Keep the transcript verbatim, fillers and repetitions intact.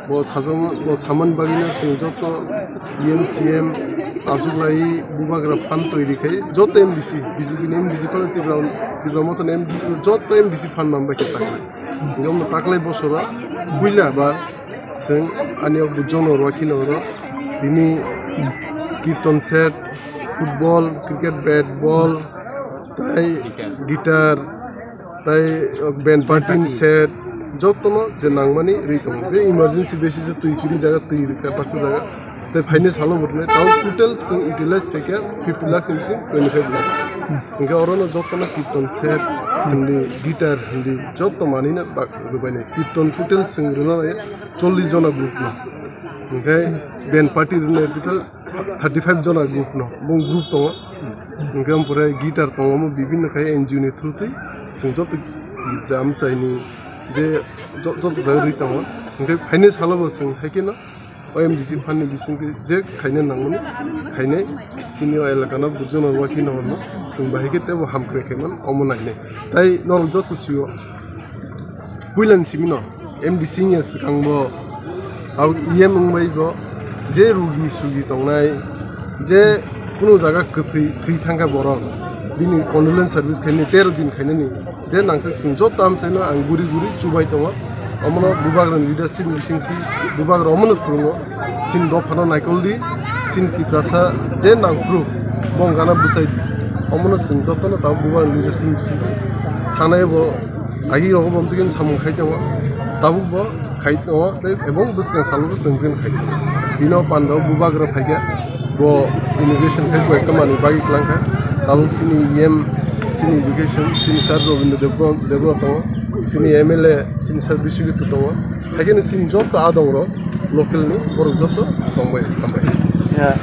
Bo sajama, bo samani bagwino chwng joto E M, C M achuklai bubagra phan twi rikhe joto M D C, B J P ni M D C phano Tipra, Tipra Motha ni M D C joto M D C phan man bai khe taklai. Hingke omo taklai bosoro puila bar chwng ani o bujono rw kheno oro tini kirtan set, football, cricket bat, ball, tai guitar, tai band party set, jotono je nangmani rwi tongo. Je emergency basis o twi kiri jaga, twi rwkha baksa jaga. Tai phaini salo bo rwnai, tao total chwng utilize khaikha fifty lakhs ni bising twenty five lakhs. Hingke orono jotono kirtan set, hindi guitar, hindi joto manwino bak rwbainai. Kirtan total chwng rwna nai chollish jona group no. Hingke band party rwnai total thirty five jona group no, bong group tongo. Hingke omo pore guitar tongo, omo bibinno khai N G O ni through twi chwng joto jam chaini je jo-, joto jaga rwi tongo. Hingke phaini salo bo chwng hai kheno o M D C phan ni bising twi je khaina nangmani khainai, chini o elaka no bujono rw kheno hwnno chwng bahai khe tebo hamkrai khaiman omo nainai. Tai norok joto sio. Puilani simino M D C wngya swkangbo, abo E M wngbai bo, je rugi sugi tongnai, je kunu jaga kwthwi thwi thangkha borok, bini condolence service khainani tero din khainani, je nangsak chwng joto amchaino ang guri guri chubai tongo. Omono bubagrani leadership ni bisingtwi bubagra omono phwrwngo, chini dophano naikoldi, chini Tiprasa je nangphuru bong gana bwchaidi, omono chwng jotono tabuk bubagrani leadership ni bisingtwi thangnai bo. Agi rogo bo twi samung khai tongo, tabuk bo khai tongo, tei ebong bwskang salo bo chwng twi khai tongo. Bino pando bubagra phaikha, bo inauguration khai bo ekta manwi bagwi kwlangkha. Tabuk chini E M, chini education, chini sir Robindra Debbarma, Debbarma tongo, chini M L A, chini sir Biswajit tongo. Haikhe chini joto adongrok local ni borok joto tongbai, hambai.